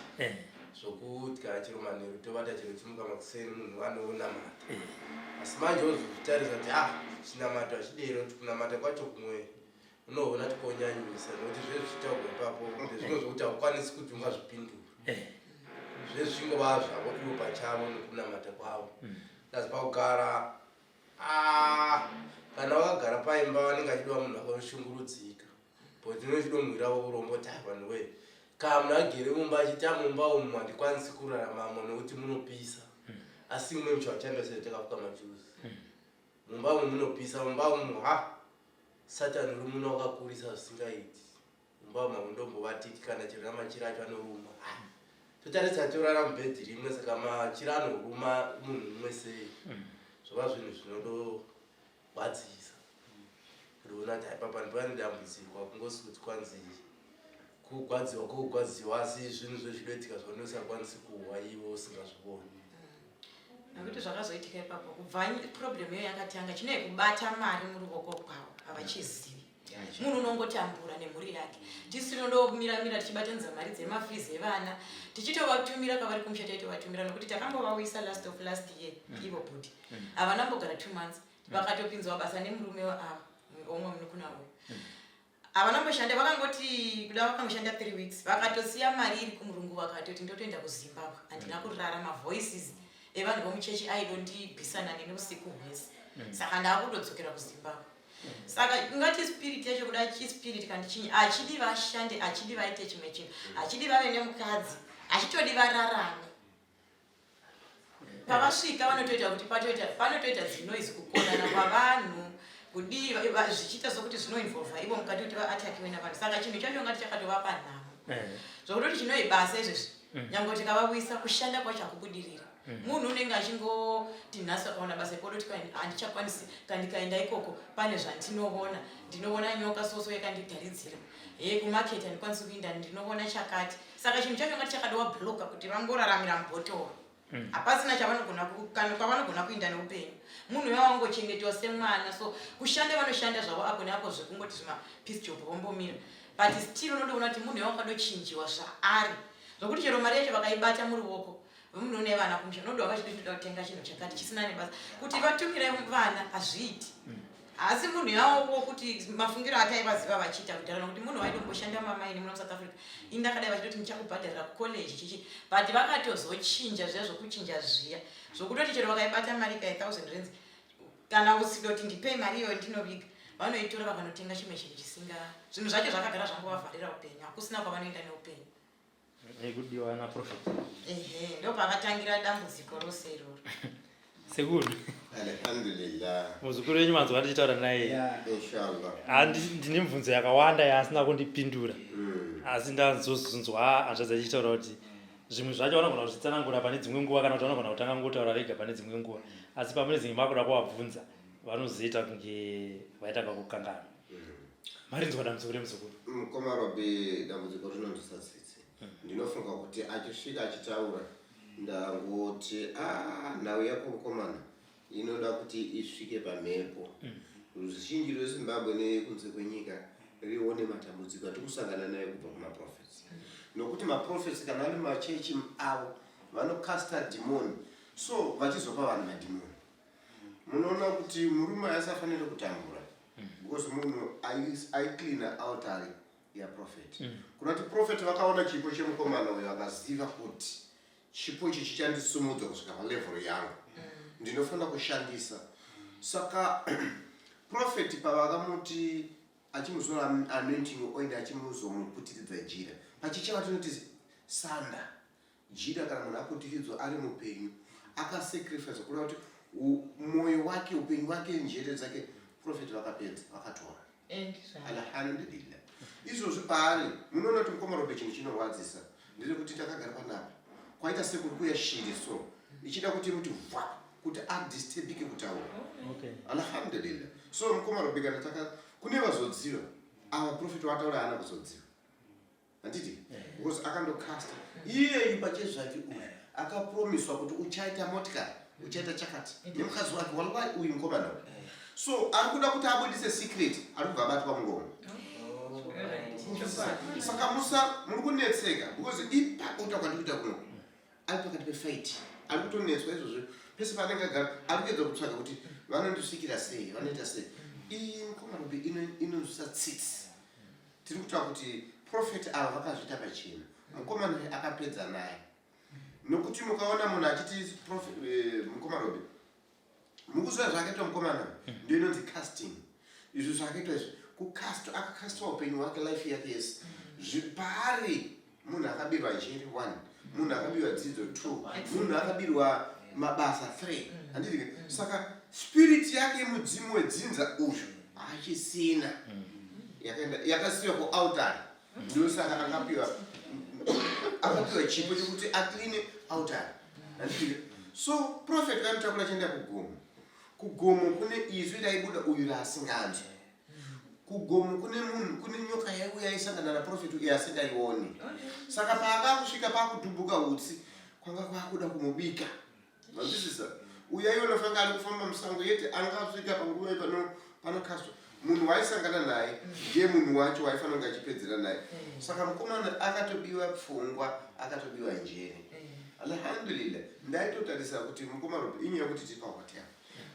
zvokuti kana chero manheru tovata chero chimuka makuseni munhu anonamata asi manje wozozvitarisa kuti ah chinamato hachidero kuti kunamata kwacho kumwe unoona kuti konyanyisa nokuti zve zvichitaurwa ipapo ndezvimwe zvokuti haukwanisi kuti ungazvipindura zvezvingova zvavo ivo pachavo nokunamata kwavo asi pakugara Ah, kana wakagara paimba vanenge achidiwa munhu akashungurudzika but unochidomwiravo urombo kuti ah vanhu wee kana munhu agere mumba achiti ah mumba umu handikwanisi kuraramamo nekuti munopisa asi imwe muchawachanda sei takafuka majuzi mumba umu munopisa mumba umu ha satani uri muno wakakurisa zvisingaiti Mumba umu hamundombovatiki kana chero namachira acho anoruma. Ah, totarisa torara mubhedhi rimwe saka machira anoruma munhu mumwe sei. Zvova zvinhu zvinondogwadzisa. Kutoona kuti ipapa ndipane dambudziko hakungosi kuti kwanzi kugwadziwa kugwadziwa asi zvinhu zvezvinoitika zvaunосakwanisi kuhwa iwe usingazvivoni. Nekuti zvakazoitika ipapo kubva problem iyo yakatanga chine kubata mari muruoko kwavo havachizivi. Munhu unongotambura nemhuri yake. Tisu tinondomiramira tichibatanidza mari dzemafees evana tichitovatumira kwavari kumusha taitovatumira nokuti takambovauyisa last of last year ivo bhuti havana mbogara 2 months vakatopinzwa basa nemurume ava omwe munukuna uyu. Havana mboshanda vakangoti kuda vakangoshanda 3 weeks vakatosiya mari iri kumurungu vakatoti ndotoenda kuZimbabwe handina kurara mavoices evanhu vomuchechi aidondibhisana neni usiku hwese saka ndakutodzokera kuZimbabwe. Saka ungati spirit yacho kuda chispirit kandi chinyi achidi vashande achidi vaite chimwe chinhu achidi vave nemukadzi achitodi vararame pavasvika vanotoita kuti patoita panotoita dzinoizi kukonana kwavanhu kudii zvichiita sokuti zvinoinvolva ivo mukati kuti vaatakiwe navanhu saka chinhu chacho ungati chakatovapa nhamo zvokutoti chinoi basa izvezvi nyangwe tikavavuyisa kushanda kwacho hakubudiriri Munhu unenge achingoti nhasi akawana basa ikoko oti handichakwanisi kana ndikaenda ikoko pane zvandinovona ndinovona nyoka soso yakandigaridzira he kumarket handikwanisi kuinda ndinovona chakati saka chinhu chacho ngati chakadowa bloka kuti vangoraramira mubhotoro hapasina chavanogona kana kwavanogona kuinda neupenyu munhu uyo wangochengetwa semwana so kushanda vanoshanda zvavo apo neapo zvekungoti zvima peace job vombomira but still unotoona kuti munhu uyo wakadochinjiwa zvaari zvokuti chero mari yacho vakaibata muruoko Munhu une vana kumusha unoda vachiti ndoda kutenga chinhu chakati chisina nebasa kuti vatumire vana hazviiti asi munhu yawo kuti mafungiro ataivaziva vachiita kudhara nokuti munhu waitomboshanda mamaini muno muSouth Africa ini ndakadai vachitoti ndichakubhadharira kucollege chichi but vakatozochinja zviya zvokuchinja zviya zvokutoti chero vakaibata mari kai 1000 rands kana usingoti ndipei mari iyoyo ndinoviga vanoitora vakanotenga chimwe chinhu chisinga zvinhu zvacho zvakagara zvangovavharira upenyu hakusina kwavanoenda neupenyu Nekudiwa na prophet. Ehe, ndopakatangira dambudziko rose iroro. Sekuru. Alhamdulillah. Muzukuru wenyu manzwa ndichitaura naye. Yeah. Inshallah. Handi ndine mibvunzo yakawanda yaasina kundipindura. Asi ndazozunzwa hanzvadzi achitaura kuti zvimwe zvacho vanogona kuzvitsanangura pane dzimwe nguva kana kuti vanogona kutanga ngotaura vega pane dzimwe nguva. Asi pamunenge makuda kuvabvunza vanozoita kunge vaita kakukanganwa. Marinzwa dambudziko remuzukuru. Mukoma Robi dambudziko rinonzwisa tsitsi. Ndinofunga kuti achisvika achitaura ndangoti ah nhau yako mukomana inoda kuti isvike pamhepo. Ruzhinji rweZimbabwe nekunze kwenyika rione matambudziko atikusangana nayo kubva kumaprofets. Nokuti maprofets kana ari machechi avo vanocasta dhimoni so vachizopa vanhu madhimoni. Munoona kuti murume aisafanira kutambura because munhu aicleana altari yaprofet. Kuna kuti prophet vakaona chipo chemukomana uyo akaziva kuti chipo ichi chichandisumudza kusvika palevel yangu ndinofanira kushandisa. Saka prophet pavakamuti Achimuzora anointing oil achimuzomuputiridza jira. Pachichewa tinoti sanda. Jira kana munhu aputiridzwa ari mupenyu akasacrifice kureva kuti mwoyo wake, upenyu wake, njere dzake prophet vakapedza vakatora. Alhamdulillah. Izvozvi paari munoona kuti mukoma Robe chinhu chinorwadzisa nderekuti takagara panapa kwaita sekuri kuya shiri so ichida kuti muti vwa kuti adisturbike kutaura. Okay. Alhamdulillah. So mukoma Robe kana taka kune vazodziva ava prophet wataura haana kuzodziva. Handiti? Because akandocasta iyeyu pachezvake uyu akapromiswa kuti uchaita motikari uchaita chakati nemukadzi wake wallahi uyu mukomana uyu. So ari kuda kuti abudise secret ari kubva abatwa mungoma. Saka musa muri kunetseka because ipapo kutaura kwandikuita kuno ari pakati pefight ari kutonetswa izvozvo pese paanenge agara ari kuedza kutsvaga kuti vanondisvikira sei vanoita sei. Iyi mukoma Robi inonzwisa tsitsi. Tiri kutaura kuti prophet ava vakazviita pachena. Mukomana uyu akapedza naye. Nokuti mukaona munhu achiti prophet mukoma Robi mukuziva zvakaitwa mukomana uyu ndiyo inonzi casting. Izvi zvakaitwa izvi kucast akacastwa upenyu hwake life yake yese. Paari munhu akabirwa njere 1, munhu akabirwa dzidzo 2, munhu akabirwa mabasa 3. Handiti? Saka spirit yake yemudzimu wedzinza uyu haachisina. Yakaenda yakasiwa kualtar. Ndosaka akapiwa chipo chekuti aclean altar. Handiti? So prophet vanotakura chienda kugomo. Kugomo kune izwi raibuda uyu raasinganzwi. Kugomo kune munhu, kune nyoka yaiuya yaisangana naprofeti uye asingaioni. Saka paanga kusvika pakudhubhuka utsi, kwanga kwakuda kumubika. Manzwisisa? Uyu aiona fanga ari kufamba musango yete anga asvika panguva panokaswa. Munhu waaisangana naye ndiye munhu wacho waaifanira kunge achipedzera naye. Saka mukomana akatobiwa pfungwa, akatobiwa njere. Alhamdulillah, ndaitotarisa kuti mukoma Robi inyaya yekuti tiri pahotel.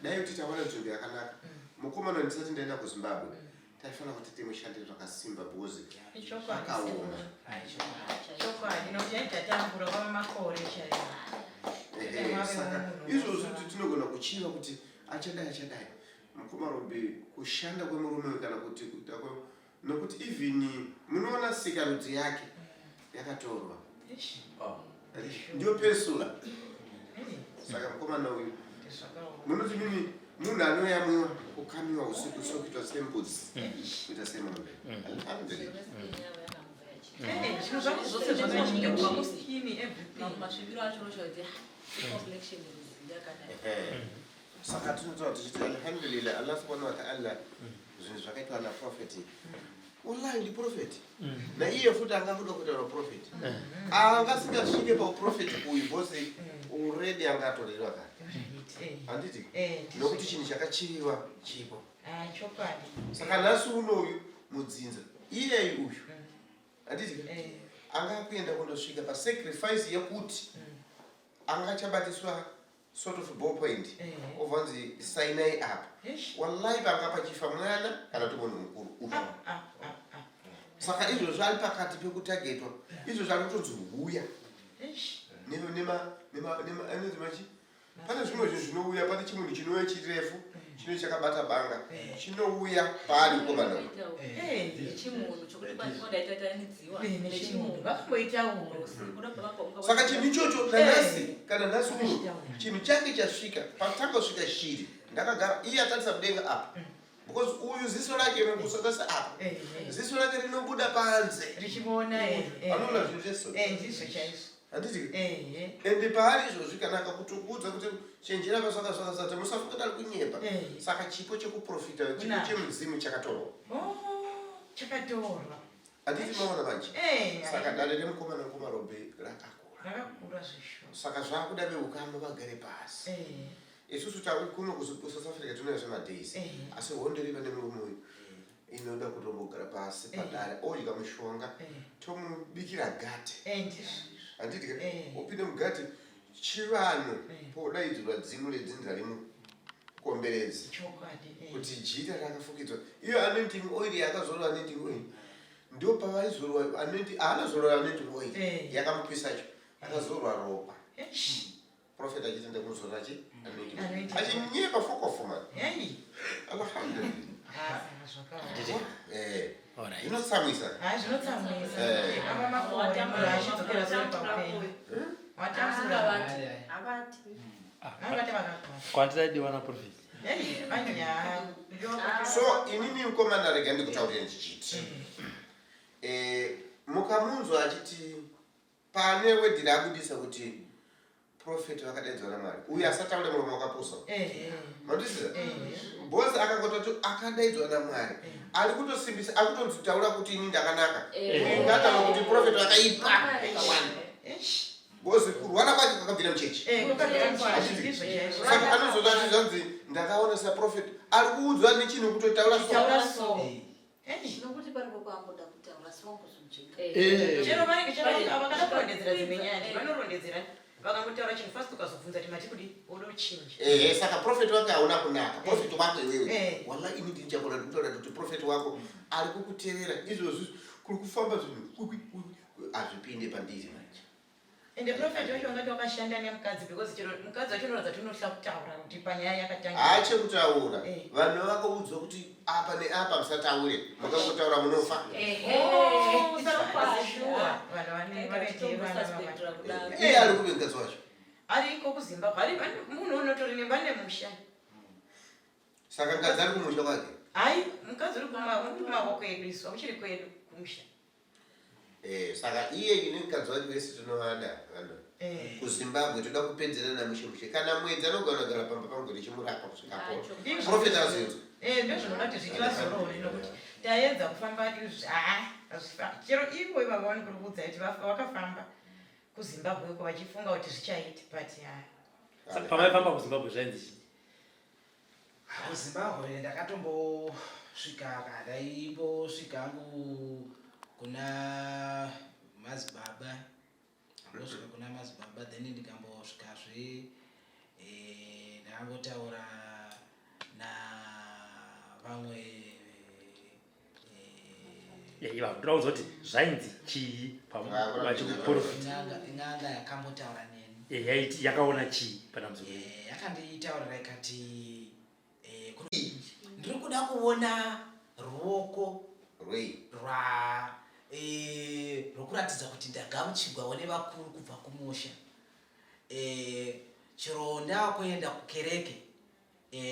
Dai kuti tawana nzvimbo yakanaka. Mukomana ndisati ndaenda kuZimbabwe taifanira kuti timushandire zvakasimba because zvakaoma. Chokwadi, nokuti aitatambura kwava makore chaiwo. Saka izvozvo kuti tinogona kuchiva kuti achadai achadai. Mukoma Robi kushanda kwemurume uyu kana kuti kuita kwe nokuti even munoona sikarudzi yake yakatorwa. Ndiyo pesula. Saka mukomana uyu munoti mimi munhu anoyamwiwa kukamiwa usiku so kuitwa sembudzi kuita semombe. Alhamdulillah. Zvinhu zvako zvose zvakachinja kubva kuskin everything. Masvibiro acho unoshaura kuti complexion yakadai. Saka tinotaura tichiti alhamdulillah Allah subhanahu wa ta'ala zvinhu zvakaitwa naprofeti. Wallahi ndi prophet. Na iye futi anga kuda kuita prophet. Anga singasvike pa prophet uyu boss already anga atorerwa kare. Handiti? Nokuti chinhu chakachiviwa chipo. Chokwadi. Saka nhasi unoyu mudzinza iyeyu uyu. Handiti? Anga kuenda kundosvika pa sacrifice yekuti anga achabatiswa sort of ball point ovanzi sainai apa. Wallahi panga pachifa mwana kana kuti munhu mukuru uyu. Saka izvozvo ari pakati pekutagetwa. Izvozvo ari kutonzi huya. Pane zvimwe zvinhu zvinouya, pane chimunhu chinouya chirefu chinenge chakabata banga chinouya paari mukomana uyu. Saka chinhu ichocho nanhasi kana nhasi uno chinhu chake chasvika patangosvika shiri ndakagara iye atarisa mudenga apa because uyu ziso rake rinosakasa apa ziso rake rinobuda panze richiona anoona zvinhu zvese ndizvo chaizvo. Handiti? Ende paari izvozvi kana akakutokuudza kuti chenjera pasakasakasati musafunga kuti ari kunyepa. Saka chipo chekuprofita chipo chemudzimu chakatorwa. Oh, chakatorwa. Handiti maona manje? Saka dare remukomana mukoma Robe rakakura. Rakakura zveshuwa. Saka zvakuda veukama vagare pasi. Isusu taku kuno kuSouth Africa tinoita zvemadays. Asi hondo iri pane murume uyu inoda kutombogara pasi padare odya mushonga tomubikira gate. Handiti ka? Upinde mugate chivanhu podaidzirwa dzimu redzinza rimukomberedzi. Kuti jira rakafukidzwa. Iyo anointing oil yakazorwa anointing oil. Ndo pavaizorwa anointing, haana zorwa anointing oil. Yakamupisa cho. Akazorwa ropa. Prophet achiti ndakuzora chi anointing. Anointing. Achinyepa fokofo man. Hey. Alhamdulillah. Ah, zvakaoma. Zvinotsamwisa. Hayi, zvinotsamwisa. Eh. Ava makore munhu achidzokera sure paupenyu. Watambura. Avati. Avati vakagara. Kwandidaidiwa naprofet. Hey, vanya. So inini mukomana, rega ndikutaurire ndichiti mukamunzwa achiti pane wedhi raabudisa kuti prophet vakadaidzwa namwari, uyu asataure muromo wakapusa. Mandisiza bhosi akangototi akadaidzwa namwari, ari kutosimbisa, ari kutonzitaura kuti ini ndakanaka. Uyu ngataura kuti prophet vakaipa vakawanda, bhosi kurwara kwacho kwakabvira muchechi. Saka anozoti ati zvanzi ndakaona saprophet ari kuudzwa nechinhu kutotaura so. Taura so. Nokuti paripo paamboda kutaura asi wangozonzvenga. Chero vanenge chero vakada kurondedzera dzimwe nyaya, vanorondedzera vakangotaura chinhu fast, ukazobvunza kuti mati kudi, wodochinja. Ehe, saka prophet wake hauna kunaka, prophet wako iwewe. Wala ini ndinichakona ndikutaura kuti prophet wako ari kukutevera izvozvi, kuri kufamba zvinhu kwikwi kwikwi, hazvipinde pandiri manje. Ende prophet wacho ungati wakashanda nemukadzi, because chero mukadzi wacho unoratidza kuti unohla kutaura kuti panyaya yakatanga. Haachekutaura. Vanhu vakaudzwa kuti apa neapa musataure, mukangotaura munofa. Oh, saka sure vanhu vane vana vavana. Iye ari kuve mukadzi wacho? Ariko kuZimbabwe, ari munhu unotori nemba nemusha. Saka mukadzi ari kumusha kwake? Hai, mukadzi uri kumavoko edu, isu akuchiri kwedu kumusha. Saka iye ine mukadzi wacho vese tinovada vanhu kuZimbabwe, toda kupedzerana mushe mushe. Kana mwedzi anogona kugara pamba pangu ndichimurapa kusvika pora, prophet azoinzwa. Ndozvinoda kuti zvitivazorore, nokuti taedza kufamba, chero ivo ivava vanokuri kuudza kuti vakafamba kuZimbabwe uko vachifunga kuti zvichaita, but ha. Pamaifamba kuZimbabwe zvainzi chii? KuZimbabwe ndakatombosvika, ndaimbosvika hangu kuna madzibaba, ambosvika kuna madzibaba, then ndikambosvikazve, ndakambotaura navamwe. Iva ndoda kunzwa kuti zvainzi chii vachikuprofita. N'anga yakambotaura neni. Yaiti yakaona chii padambudziko? Yakanditaurira ikati ndiri kuda kuona ruoko rwei? Rwa rwokuratidza kuti ndagamuchigwawo nevakuru kubva kumusha. Chero ndakuenda kukereke,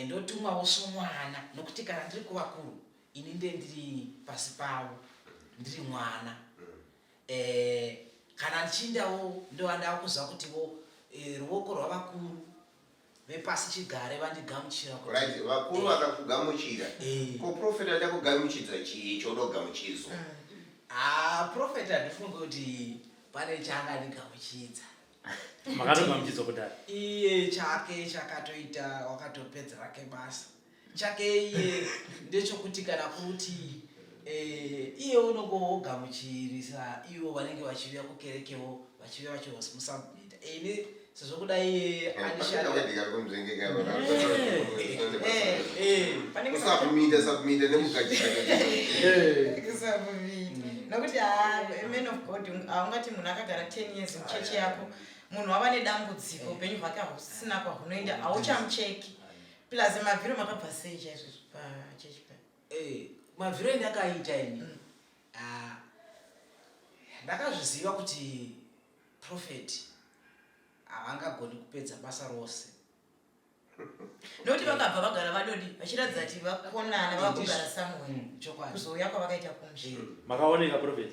ndotumwawo somwana, nokuti kana ndiri kuvakuru ini nde ndiri pasi pavo, ndiri mwana. Kana ndichindawo ndova ndakuziva kutiwo ruoko rwavakuru vepasi chigare vandigamuchira kuti Right, vakuru vakakugamuchira. Ko prophet achakugamuchidza chii chodogamuchidzwa? Ah, prophet handifungi kuti pane chaangandigamuchidza. Makatogamuchidzwa kudhara. Iye chake chakatoita, wakatopedza rake basa. Chake iye ndechekuti kana kuti iye unongogamuchirisa ivo vanenge vachiuya kukerekewo, vachiuya vachimusubmita ini sezvo kuda iye andishanda. Kusubmita submita nemugachira. Kusubmita, nokuti ha, man of God, haungati munhu akagara 10 years muchechi yako, munhu wava nedambudziko, upenyu hwake hausisina kwahunoenda, hauchamucheki. Plus mabviro makabva sei chaizvozvo pachechi pa? Mabviro endakaita ini, ah, ndakazviziva kuti prophet havangagoni kupedza basa rose. Nokuti vakabva vagara vadodi vachiratidza kuti vakonana, vakugara somewhere. Chokwadi. Kuzouya kwavakaita kumusha. Makaoneka prophet?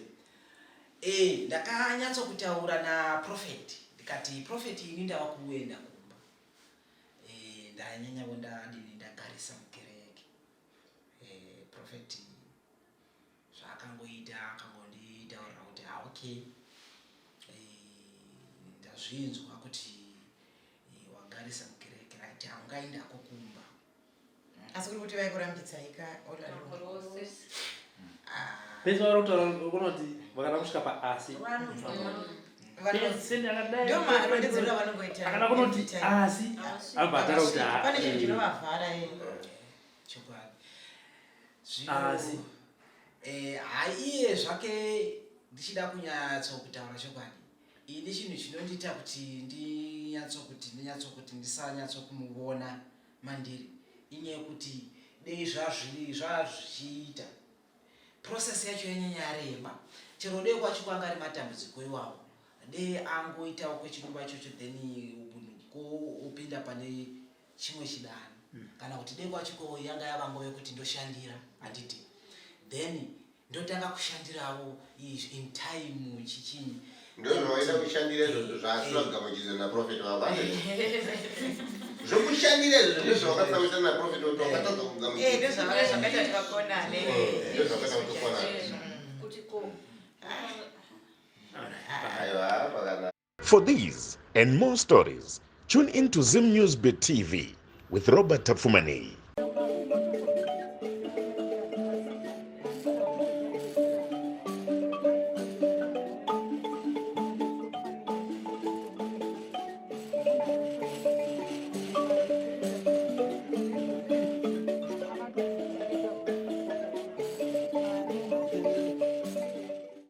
Ndakanyatsokutaura naprophet, ndikati, "Prophet, ini ndava kuenda kumba. Ndanyanyavo ndadini, ndagarisa mukereke." Prophet zvaakangoita, akangonditaurira kuti, "Ah, okay, ndazvinzwa kuti wagarisa mukereke, right, haungaendako kumba." Asi kuri kuti vaikurambidzai ka all along? Rose. Pese vari kutaura kunoti vakada kusvika paasi. Pese akadai. Ndo marondedzero avanongoita. Akada kunoti Every time. asi abva ataura kuti ha, Pane chinhu chinovavhara. Chokwadi. Asi. Haiye zvake, ndichida kunyatsokutaura chokwadi, ini chinhu chinondiita kuti ndinyatsokuti ndisanyatsokumuona mandiri inyaya yekuti dei zvazviri zvazvichiita. Process yacho yanyanya yarema. Chero dei kwacho kwanga ari matambudziko iwawo dei angoitawo kwechinguva ichocho then opinda pane chimwe chidanho. Kana kuti dei kwacho ko yanga yava nguva yekuti ndoshandira handiti then ndotanga kushandirawo in time chichinyi. Ndozvawaida kushandira izvozvo zvaasina kugamuchidzwa naprofeti vako handiti? Zvokushandira izvozvo ndozvawakatsamwisa naprofeti kuti wakatadza kugamuchira. Ndozvakaita kuti vakonane. Ndozvakaita kuti ukonane. Kuti ko Aiwa, pakanaka. For these and more stories, tune in to Zim News Bit TV with Robert Tafumani.